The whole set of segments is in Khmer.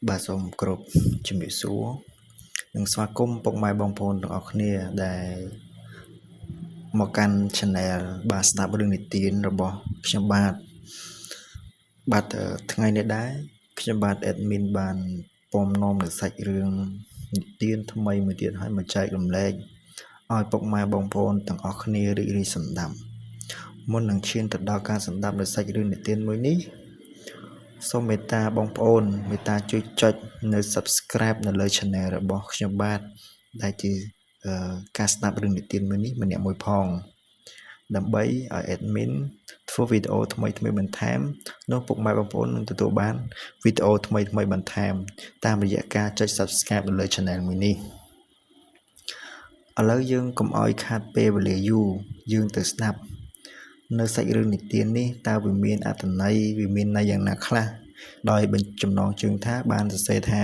បាទសូមគោរពជំរាបសួរនិងស្វាគមន៍ពុកម៉ែបងប្អូនទាំងអស់គ្នាដែលមកកាន់ Channel បាទស្ដាប់រឿងនិទានរបស់ខ្ញុំបាទបាទថ្ងៃនេះដែរខ្ញុំបាទ admin បានពំនាំនៅសាច់រឿងនិទានថ្មីមួយទៀតឲ្យមកចែករំលែកឲ្យពុកម៉ែបងប្អូនទាំងអស់គ្នារីករាយសម្ដាប់មុននឹងឈានទៅដល់ការសម្ដាប់នៅសាច់រឿងនិទានមួយនេះសូមមេត្តាបងប្អូនមេត្តាជួយចុចនៅ Subscribe នៅលើ Channel របស់ខ្ញុំបាទដែលជាការស្ដាប់រឿងនិទានមួយនេះម្នាក់មួយផងដើម្បីឲ្យ admin ធ្វើវីដេអូថ្មីៗបន្ថែមនោះពុកម៉ែបងប្អូននឹងទទួលបានវីដេអូថ្មីៗបន្ថែមតាមរយៈការចុច Subscribe នៅលើ Channel មួយនេះឥឡូវយើងកុំឲ្យខាតពេលវេលាយូរយើងទៅស្ដាប់នៅសាច់រឿងនិទាននេះតើវាមានអត្ថន័យវាមានន័យយ៉ាងណាខ្លះដោយបញ្ចំណងជើងថាបានសរសេរថា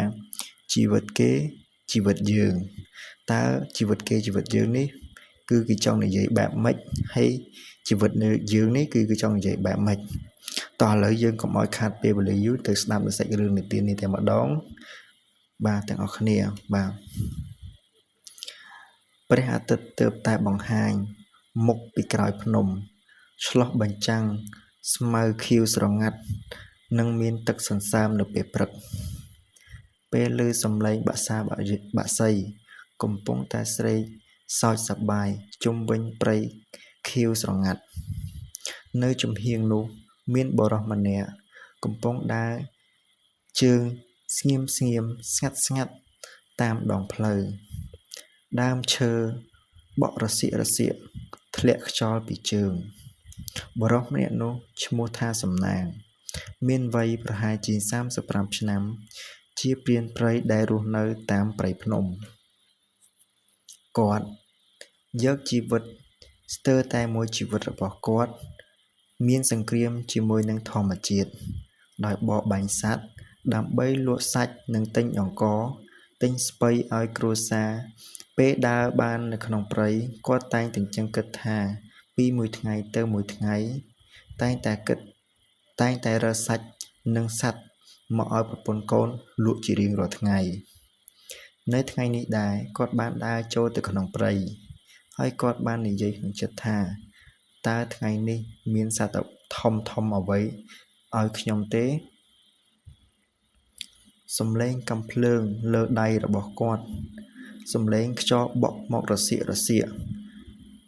ជីវិតគេជីវិតយើងតើជីវិតគេជីវិតយើងនេះគឺគេចង់និយាយបែបម៉េចហើយជីវិតនៅយើងនេះគឺគេចង់និយាយបែបម៉េចតោះឥឡូវយើងកុំឲ្យខាតពេលវេលាយូរទៅស្ដាប់នៅសាច់រឿងនិទាននេះតែម្ដងបាទទាំងអស់គ្នាបាទព្រះអាទិត្យទើបតែបង្ហាញមុខពីក្រោយភ្នំឆ្លុះបញ្ចាំងស្មៅខៀវស្រងាត់និងមានទឹកសន្សើមនៅពេលព្រឹកពេលឮសំឡេងបក្សាបក្សីកំពុងតែស្រែកសើចសប្បាយជុំវិញព្រៃខៀវស្រងាត់នៅចំហៀងនោះមានបុរសម្នាក់កំពុងដើរជើងស្ងៀមស្ងៀមស្ងាត់ស្ងាត់តាមដងផ្លូវដើមឈើបក់រសៀករសៀកធ្លាក់ខ្យល់ពីជើងបុរសម្នាក់នោះឈ្មោះថាសំណាងមានវ័យប្រហែលជា35ឆ្នាំជាព្រានព្រៃដែលរស់នៅតាមព្រៃភ្នំគាត់យកជីវិតស្ទើរតែមួយជីវិតរបស់គាត់មានសង្គ្រាមជាមួយនឹងធម្មជាតិដោយបរបាញ់សត្វដើម្បីលក់សាច់និងទិញអង្ករទិញស្ពៃឲ្យគ្រួសារពេលដើរបាននៅក្នុងព្រៃគាត់តែងតែចឹងគិតថាពីមួយថ្ងៃទៅមួយថ្ងៃតែងតែគិតតែងតែរើសាច់និងសត្វមកឲ្យប្រពន្ធកូនលក់ជារៀងរាល់ថ្ងៃនៅថ្ងៃនេះដែរគាត់បានដើរចូលទៅក្នុងព្រៃហើយគាត់បាននិយាយក្នុងចិត្តថាតើថ្ងៃនេះមានសត្វធំធំអ្វីឲ្យខ្ញុំទេសំឡេងកាំភ្លើងលើដៃរបស់គាត់សំឡេងខ្យល់បក់មករសៀករសៀក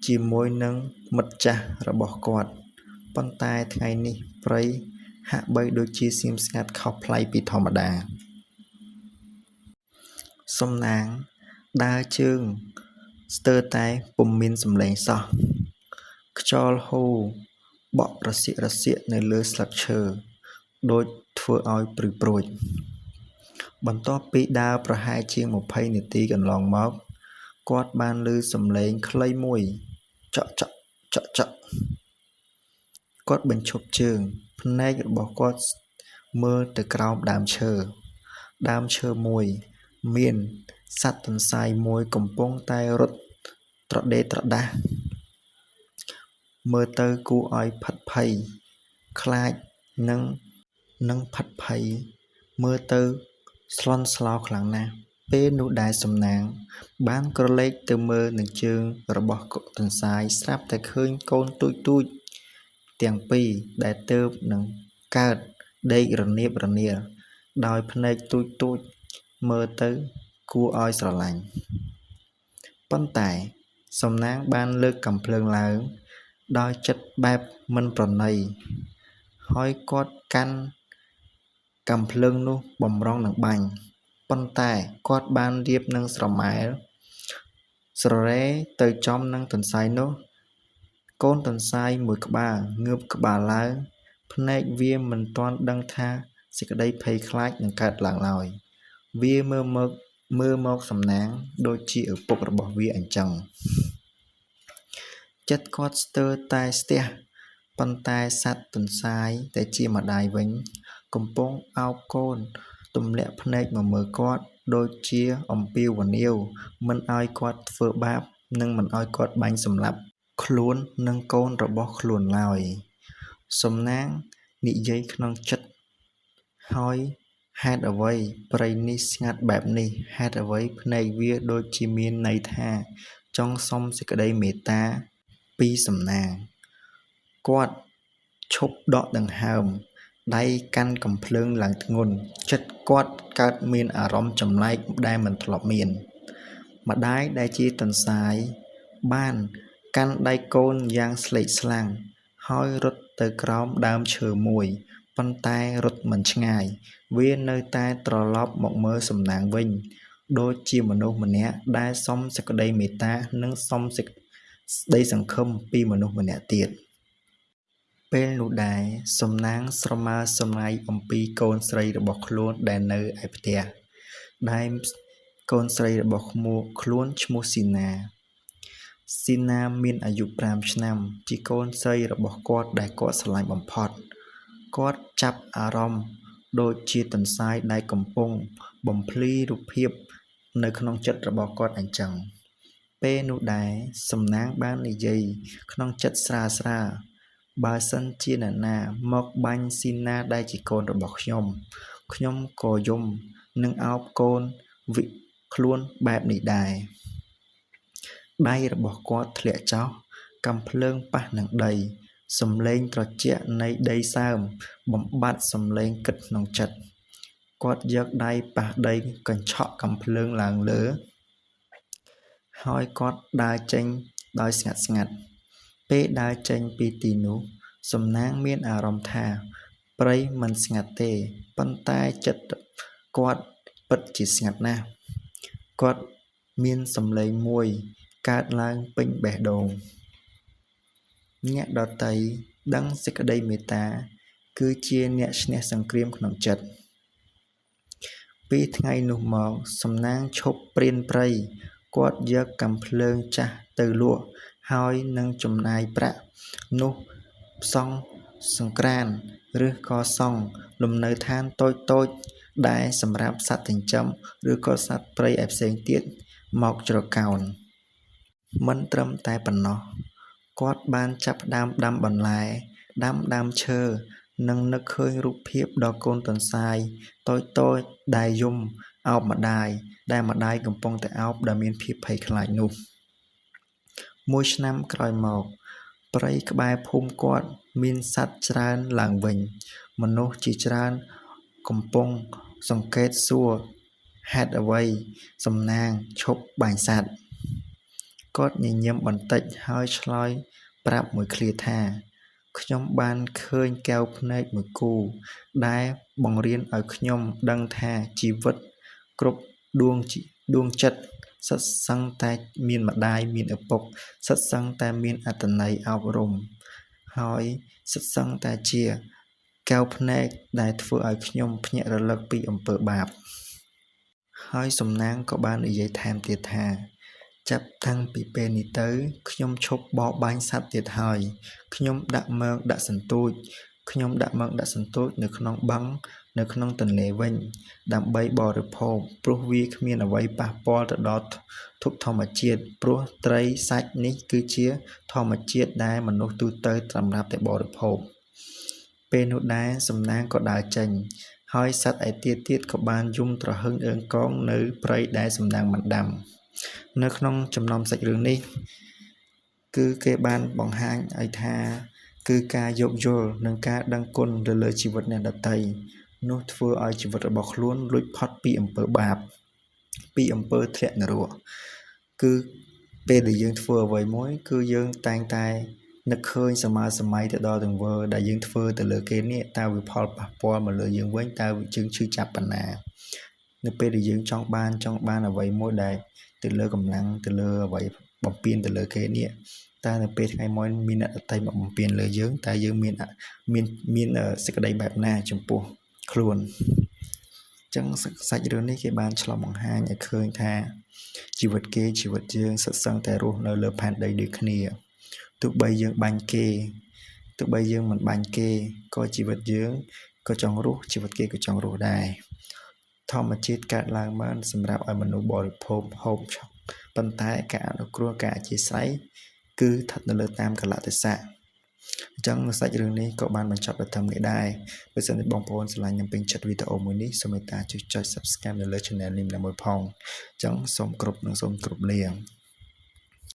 ជាមួយនឹងមិត្តចាស់របស់គាត់ប៉ុន្តែថ្ងៃនេះព្រៃហាក់បីដូចជាស្ងៀមស្ងាត់ខុសប្លែកពីធម្មតាសំណាងដើរជើងស្ទើរតែពុំមានសំឡេងសោះខ្យល់ហូរបក់រសៀករសៀកនៅលើស្លឹកឈើដូចធ្វើឲ្យព្រឺព្រួចបន្ទាប់ពីដើរប្រហែលជាង20នាទីកន្លងមកគាត់បានឮសំឡេងខ្លីមួយចក់ចក់ចក់ចក់គាត់បញ្ឈប់ជើងភ្នែករបស់គាត់មើលទៅក្រោមដើមឈើដើមឈើមួយមានសត្វទន្សាយមួយកំពុងតែរត់ត្រដេត្រដាស់មើលទៅគួរឲ្យភិតភ័យខ្លាចនិងភិតភ័យមើលទៅស្លន់ស្លោខ្លាំងណាស់ពេលនោះដែរសំណាងបានក្រឡេកទៅមើលនឹងជើងរបស់ទន្សាយស្រាប់តែឃើញកូនទូចៗទាំងពីរដែលទើបនឹងកើតដេករនៀបរនាលដោយភ្នែកទូចៗមើលទៅគួរឲ្យស្រឡាញ់ប៉ុន្តែសំណាងបានលើកកាំភ្លើងឡើងដោយចិត្តបែបមិនប្រណីហើយគាត់កាន់កាំភ្លើងនោះបំរុងនឹងបាញ់ប៉ុន្តែគាត់បានរៀបនឹងស្រមែលស្ររេទៅចំនឹងទន្សាយនោះកូនទន្សាយមួយក្បាលងើបក្បាលឡើងភ្នែកវាមិនទាន់ដឹងថាសេចក្តីភ័យខ្លាចនឹងកើតឡើងឡើយវាមើលមកសំណាងដូចជាឪពុករបស់វាអញ្ចឹងចិត្តគាត់ស្ទើរតែស្ទះប៉ុន្តែសត្វទន្សាយដែលជាម្ដាយវិញកំពុងឱបកូនទម្លាក់ភ្នែកមកមើលគាត់ដូចជាអំពាវនាវមិនឲ្យគាត់ធ្វើបាបនិងមិនឲ្យគាត់បាញ់សម្លាប់ខ្លួននិងកូនរបស់ខ្លួនឡើយសំណាងនិយាយក្នុងចិត្តហើយ ហេតុអ្វីព្រៃនេះស្ងាត់បែបនេះ ហេតុអ្វីភ្នែកវាដូចជាមានន័យថាចង់សុំសេចក្តីមេត្តាពីសំណាង គាត់ឈប់ដកដង្ហើម ដៃកាន់កាំភ្លើងឡើងធ្ងន់ ចិត្តគាត់កើតមានអារម្មណ៍ចម្លែកដែលមិនធ្លាប់មាន ម្តាយដែលជាទន្សាយបានកាន់ដៃកូនយ៉ាងស្លេកស្លាំង ហើយរត់ទៅក្រោមដើមឈើមួយ ប៉ុន្តែរត់មិនឆ្ងាយ វានៅតែត្រឡប់មកមើលសំណាងវិញ ដូចជាមនុស្សម្នាក់ដែលសុំសេចក្តីមេត្តានិងសុំសេចក្តីសង្ឃឹមពីមនុស្សម្នាក់ទៀត។ ពេលនោះដែរ សំណាងស្រមើស្រមៃអំពីកូនស្រីរបស់ខ្លួនដែលនៅឯផ្ទះ ដែលកូនស្រីរបស់ខ្លួនឈ្មោះស៊ីណា ស៊ីណាមានអាយុ ៥ ឆ្នាំ ជាកូនស្រីរបស់គាត់ដែលគាត់ស្រឡាញ់បំផុត គាត់ចាប់អារម្មណ៍ដូចជាទន្សាយដែលកំពុងបំភ្លីរូបភាពនៅក្នុងចិត្តរបស់គាត់អញ្ចឹង ពេលនោះដែរ សំណាងបាននិយាយក្នុងចិត្តស្រាលៗ បើសិនជាអ្នកណាមកបាញ់ស៊ីណាដែលជាកូនរបស់ខ្ញុំ ខ្ញុំក៏យំនិងឱបកូនវិខ្លួនបែបនេះដែរ ដៃរបស់គាត់ធ្លាក់ចុះ កាំភ្លើងប៉ះនឹងដី សំឡេងត្រជាក់នៃដីសើមបំបាត់សំឡេងគិតក្នុងចិត្ត គាត់យកដៃប៉ះដីកញ្ឆក់កាំភ្លើងឡើងលើ ហើយគាត់ដើរចេញដោយស្ងាត់ៗ ពេលដើរចេញពីទីនោះ សំណាងមានអារម្មណ៍ថាព្រៃមិនស្ងាត់ទេ ប៉ុន្តែចិត្តគាត់ពិតជាស្ងាត់ណាស់ គាត់មានសំឡេងមួយកើតឡើងពេញបេះដូង អ្នកដទៃដឹងសេចក្តីមេត្តា គឺជាអ្នកឈ្នះសង្គ្រាមក្នុងចិត្ត ពីថ្ងៃនោះមក សំណាងឈប់ព្រានព្រៃ គាត់យកកាំភ្លើងចាស់ទៅលក់ ហើយនឹងចំណាយប្រាក់នោះសង់សង្ក្រាន្ត ឬក៏សង់លំនៅឋានតូចៗដែលសម្រាប់សត្វចិញ្ចឹម ឬក៏សត្វព្រៃឯផ្សេងទៀតមកជ្រកោន មិនត្រឹមតែប៉ុណ្ណោះ គាត់បានចាប់ផ្ដើមដាំបន្លែ ដាំដើមឈើ និងនឹកឃើញរូបភាពដ៏កូនទន្សាយតូចៗដែលយំឱបម្តាយ ដែលម្តាយកំពុងតែឱបដោយមានភាពភ័យខ្លាចនោះ មួយឆ្នាំក្រោយមក ព្រៃក្បែរភូមិគាត់មានសត្វច្រើនឡើងវិញ មនុស្សជាច្រើនកំពុងសង្កេតសួរហេតុអ្វីសំណាងឈប់បាញ់សត្វ គាត់ញញឹមបន្តិចហើយឆ្លើយប្រាប់មួយឃ្លាថា ខ្ញុំបានឃើញកែវភ្នែកមួយគូដែលបង្រៀនឲ្យខ្ញុំដឹងថាជីវិតគ្រប់ដួងដួងចិត្តសុទ្ធសឹងតែមានម្តាយមានឪពុកសុទ្ធសឹងតែមានអត្ថន័យអប់រំ ហើយសុទ្ធសឹងតែជាកែវភ្នែកដែលធ្វើឲ្យខ្ញុំភ្ញាក់រលឹកពីអំពើបាប ហើយសំណាងក៏បាននិយាយថែមទៀតថា ចាប់តាំងពីពេលនេះទៅ ខ្ញុំឈប់បរបាញ់សត្វទៀតហើយ ខ្ញុំដាក់មងដាក់សន្ទូច ខ្ញុំដាក់មងដាក់សន្ទូចនៅក្នុងបឹងនៅក្នុងទន្លេវិញ ដើម្បីបរិភោគ ព្រោះវាគ្មានអ្វីប៉ះពាល់ទៅដល់ធម្មជាតិ ព្រោះត្រីសាច់នេះគឺជាធម្មជាតិដែលមនុស្សទូទៅសម្រាប់តែបរិភោគ ពេលនោះដែរសំណាងក៏ដើរចេញ ហើយសត្វឯទៀតទៀតក៏បានយំទ្រហឹងអឺងកងនៅព្រៃដែលសំណាងបានដាំ នៅក្នុងចំណោមសាច់រឿងនេះ គឺគេបានបង្ហាញឲ្យថា គឺការយោគយល់និងការដឹងគុណទៅលើជីវិតអ្នកដទៃ នោះធ្វើឲ្យជីវិតរបស់ខ្លួនរួចផុតពីអំពើបាប ពីអំពើធ្លាក់នរក គឺពេលដែលយើងធ្វើអ្វីមួយ គឺយើងតែងតែនឹកឃើញសម័យសម័យទៅដល់ទង្វើដែលយើងធ្វើទៅលើគេនេះ តើវាផលប៉ះពាល់មកលើយើងវិញ តើយើងឈឺចាប់ប៉ុណ្ណា នៅពេលដែលយើងចង់បានអ្វីមួយដែលទៅលើកម្លាំងទៅលើអ្វីបំពេញទៅលើគេនេះ តើនៅពេលថ្ងៃមួយមានអ្នកដទៃមកបំពេញលើយើង តើយើងមានមានមានសេចក្តីបែបណាចំពោះខ្លួន ចឹងសាច់រឿងនេះគេបានឆ្លុះបង្ហាញឲ្យឃើញថាជីវិតគេជីវិតយើងសុទ្ធសឹងតែរស់នៅលើផែនដីដូចគ្នា ទោះបីយើងបាញ់គេ ទោះបីយើងមិនបាញ់គេ ក៏ជីវិតយើងក៏ចង់រស់ជីវិតគេក៏ចង់រស់ដែរ ធម្មជាតិកើតឡើងបានសម្រាប់ឲ្យមនុស្សបរិភោគហូបចុក ប៉ុន្តែការអនុគ្រោះការអធ្យាស្រ័យគឺស្ថិតនៅលើតាមកលៈទេសៈ អញ្ចឹងសាច់រឿងនេះក៏បានបញ្ចប់ដល់ត្រឹមនេះដែរបើសិនជាបងប្អូនស្រឡាញ់និងពេញចិត្តវីដេអូមួយនេះសូមមេត្តាជួយចុច Subscribe នៅលើ Channel នេះម្នាក់មួយផងអញ្ចឹងសូមគោរពនិងសូមគោរពលា។